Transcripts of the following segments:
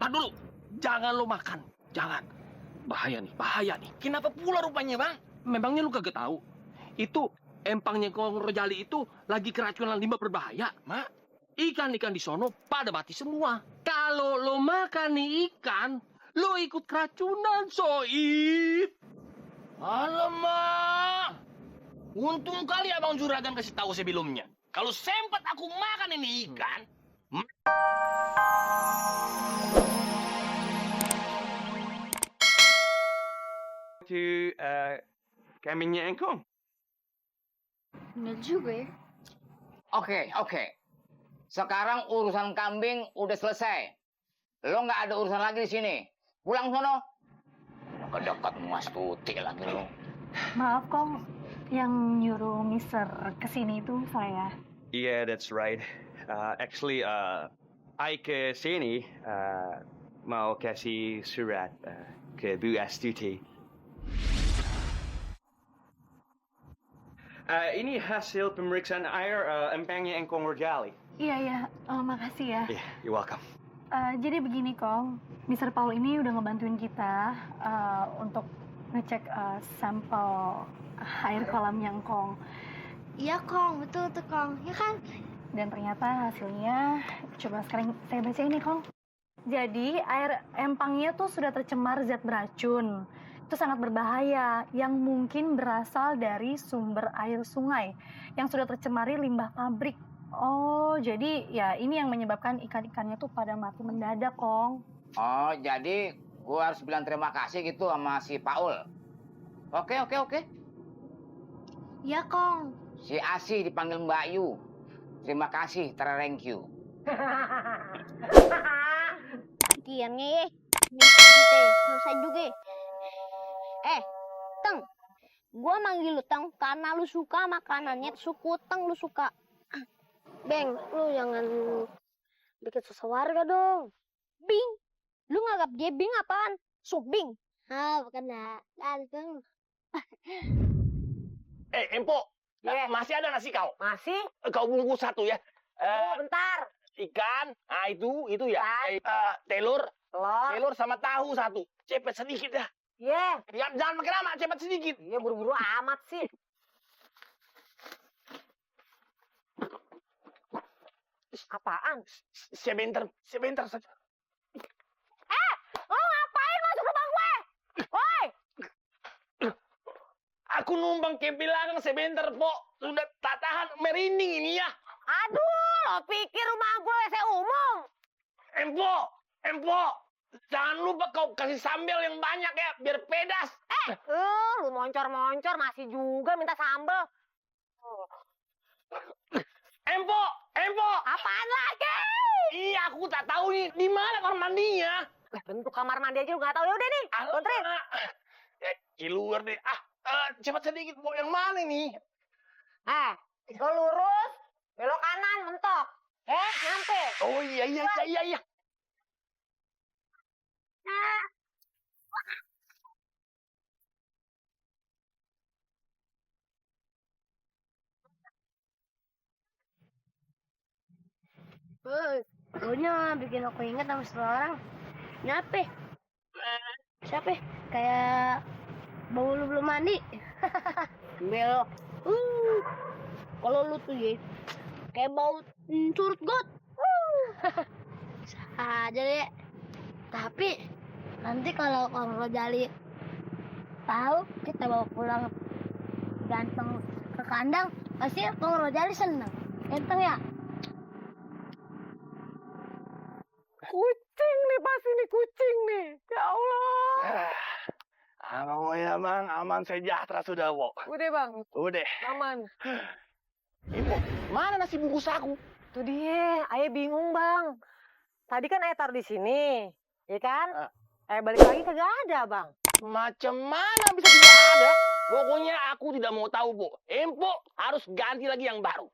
Tar dulu. Jangan lo makan. Jangan. Bahaya nih. Kenapa pula rupanya, Bang? Memangnya lu kagak tahu? Itu empangnya Kong Rojali itu lagi keracunan limbah berbahaya, Mak. Ikan-ikan di sono pada mati semua. Kalau lo makan nih ikan, lo ikut keracunan, Soib. Alamak. Untung kali Abang Juragan kasih tahu sebelumnya. Kalau sempat aku makan ini ikan, to kambingnya Engkong. Bener juga ya. Oke. Sekarang urusan kambing udah selesai. Lo nggak ada urusan lagi di sini. Pulang sono. Dekat Mas Tuti lagi lo. Maaf Kong, yang nyuruh Mister kesini itu saya. Yeah, that's right. Actually, I ke sini mau kasih surat ke Bu Astuti. Ini hasil pemeriksaan air empangnya Engkong Rojali. Iya, makasih ya. Yeah, you're welcome. Jadi begini Kong, Mister Paul ini udah ngebantuin kita untuk ngecek sampel air kolamnya Engkong. Iya Kong, betul tuh Kong, ya kan? Dan ternyata hasilnya, coba sekarang saya baca ini Kong. Jadi air empangnya tuh sudah tercemar zat beracun. Itu sangat berbahaya, yang mungkin berasal dari sumber air sungai yang sudah tercemari limbah pabrik. Oh, jadi ya ini yang menyebabkan ikan-ikannya tuh pada mati mendadak, Kong. Oh, jadi gua harus bilang terima kasih gitu sama si Paul. Oke. Iya Kong. Si Asi dipanggil Mbak Yu. Terima kasih, thank you. Kiannya ya. Kita selesai juga. Teng. Gua manggil lu Teng karena lu suka makanannya suku Teng lu suka. Beng, lu jangan bikin susah warga dong. Bing. Lu nganggap dia Bing apaan? Subing. Bukan dah. Langsung. Empo, masih ada nasi kau? Masih? Kau bungkus satu ya. Bentar. Ikan, itu ya. Telur Telur. sama tahu satu. Cepet sedikit dah. Iya. Jangan makin lama, cepet sedikit. Iya, buru-buru amat sih. Apaan? Sebentar saja. Lu ngapain masuk rumah gue? Woi! Aku numpang ke belakang sebentar, Po. Sudah tak tahan merinding ini ya. Aduh, lo pikir rumah gue WC umum? Empo. Jangan lupa kau kasih sambal yang banyak ya, biar pedas. Lu moncor-moncor masih juga minta sambel. Empo. Apaan lagi? Iya, aku tak tahu nih di mana kamar mandinya. Bentuk kamar mandi aja lu nggak tahu. Ya udah nih, kontrin. Keluar deh. Cepat sedikit, Po. Yang mana nih? Lo lurus, belok kanan, mentok. Nyampe. Oh iya. Pokoknya bikin aku ingat sama seseorang. Kenapa? Siapa? Kayak bau lu belum mandi. Belok. Kalau lu tuh ya, kayak bau curut got. Bisa aja deh. Tapi nanti kalau Kang Rojali tahu kita bawa pulang ganteng ke kandang, pasti Kang Rojali seneng. Ganteng ya? Kucing nih pasti nih, kucing nih. Ya Allah. Aman sejahtera sudah, Po. Udah bang, Udah. aman. Ibu, mana nasi bungkus aku? Tuh dia, ayah bingung bang. Tadi kan ayah taruh di sini, ya kan? Balik lagi kagak ada bang. Macam mana bisa tidak ada? Pokoknya aku tidak mau tahu, Bu. Empo harus ganti lagi yang baru.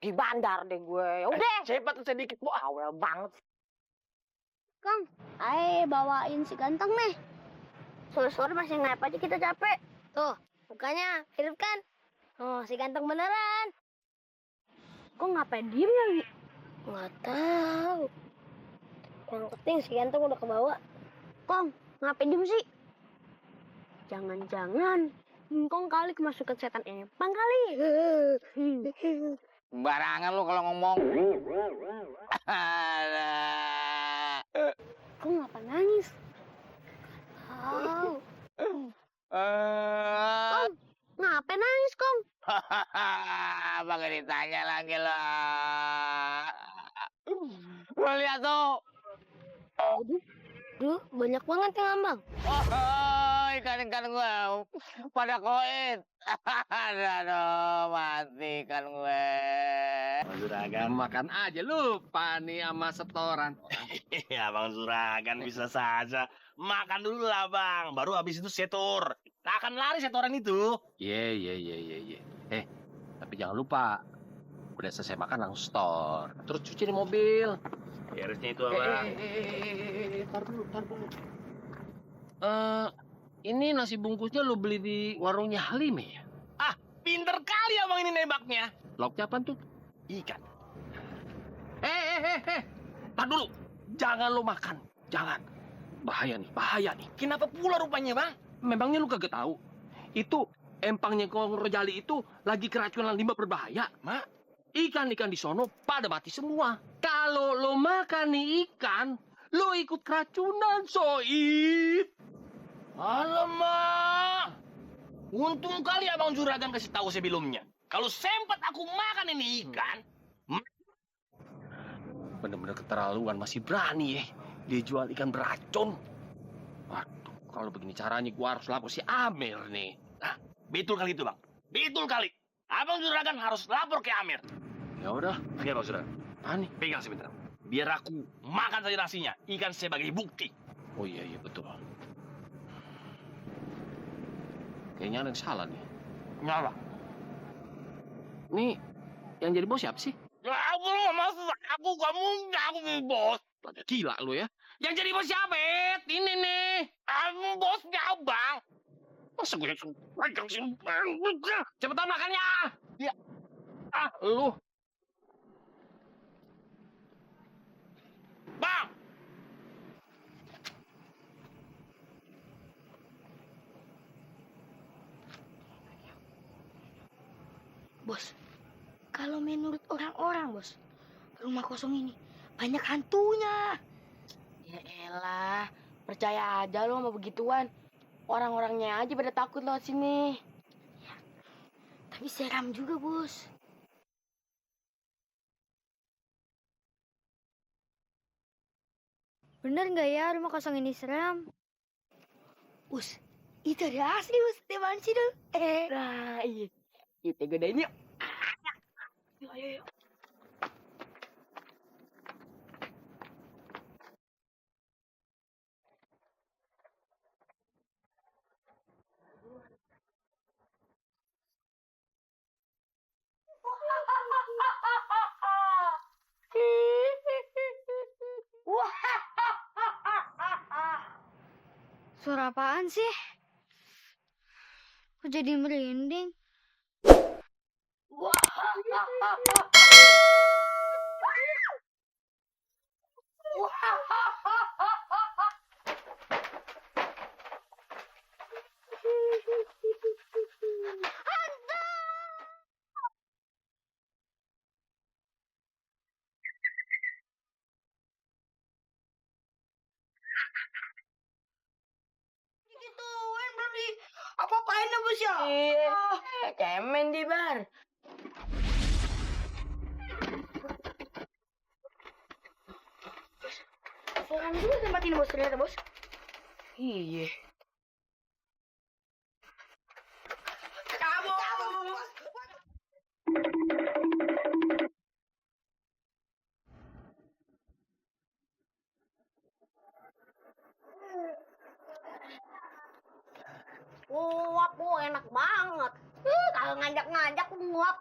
Di bandar deh gue. Ya udah. Cepat sedikit, Bu. Awel banget. Kang, ayo bawain si ganteng nih. Sore-sore masih ngap aja kita capek. Tuh, mukanya mirip kan? Oh, si ganteng beneran. Kok ngapain diem ya, Wi? Nggak tahu. Yang penting si Ganteng udah kebawa. Kong, ngapain diem sih? Jangan-jangan Kong kali kemasukan setan empang kali. Barangan lu kalau ngomong. Kong ngapa nangis? Oh, Kong, ngapain nangis, Kong? Pakai ditanya lagi lah. Lu lihat tuh. Duh, banyak banget yang ngambang. Oh, ikan-ikan gue pada koin. Aduh, mati ikan gue. Juragan makan aja lupa nih sama setoran. Ya Bang Juragan bisa saja. Makan dulu lah Bang, baru habis itu setor. Tak akan lari setoran itu. Ye. Tapi jangan lupa, udah selesai makan langsung store. Terus cuci di mobil. Harusnya itu Abang. Tar dulu. Ini nasi bungkusnya lo beli di warungnya Halim ya? Ah, pinter kali Abang ini nembaknya. Lauknya apaan tuh? Ikan. Tar dulu. Jangan lo makan. Jangan. Bahaya nih. Kenapa pula rupanya, Bang? Memangnya lu kagak tahu? Itu empangnya Kong Rojali itu lagi keracunan limbah berbahaya. Mak, Ikan-ikan di sono pada mati semua. Kalau lo makan nih ikan, lo ikut keracunan, Soib. alamak. Untung kali Abang Juragan kasih tahu sebelumnya. Kalau sempat aku makan ini ikan, Bener-bener keterlaluan, masih berani ya. Dia jual ikan beracun. Waduh, kalau begini caranya gua harus lapor si Amir nih. nah, betul kali itu Bang. Betul kali. Abang Juragan harus lapor ke Amir. Ya udah, Iya Bang Juragan. ani. Pegang sebentar. Biar aku makan saja nasinya. Ikan sebagai bukti. Oh iya betul. Kayaknya ada yang salah nih. Nyala. Nih, yang jadi bos siapa sih? Ya aku loh, maksud aku kamu aku bos. Pada gila lu ya. Yang jadi bos siapa? Ini nih. Aku bosnya Abang. Masa gue yang pegang sih? Cepetan makannya. Ya. Lu. Bang. Bos, kalau menurut orang-orang, Bos, rumah kosong ini banyak hantunya. Ya elah, percaya aja lo sama begituan. Orang-orangnya aja pada takut lewat sini. Ya, tapi seram juga, Bos. Bener nggak ya rumah kosong ini seram? Bos, itu ada asli, Bos. Teman sih dong. Nah, iya. Kita godain yuk. Ayo. Suara apaan sih? Kok jadi merinding? Gituin belum di apa-apain ya bos ya? Iya, cemen di bar. Sekarang juga tempat ini bos, ternyata bos. Iya. Kamu. Nguap, enak banget. Kalau ngajak-ngajak nguap.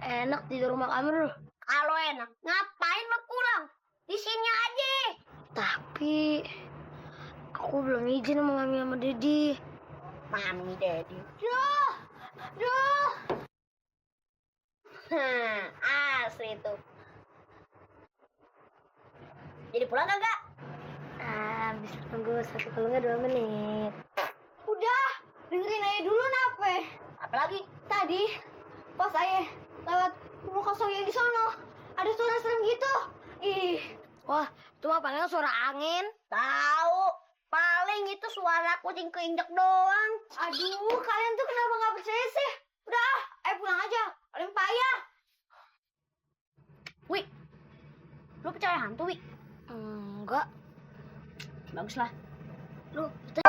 Enak tidur rumah kami loh. Kalau enak, ngapain lo pulang? Di sini aja. Tapi aku belum izin sama Mami sama Dedi. Mami Dedi. Duh. Asli tuh. Jadi pulang kagak? Bisa tunggu 1 kalau nggak 2 menit. Udah, dengerin aja dulu nape. Apalagi tadi pas saya lewat rumah kosong yang di sono, ada suara serem gitu. Ih, wah, itu mah paling suara angin. Tahu, paling itu suara kucing keinjak doang. Aduh, kalian tuh kenapa nggak percaya sih? Udah, ayo pulang aja. Paling payah. Wi, lu percaya hantu, Wi? Enggak. Baguslah. Lu percaya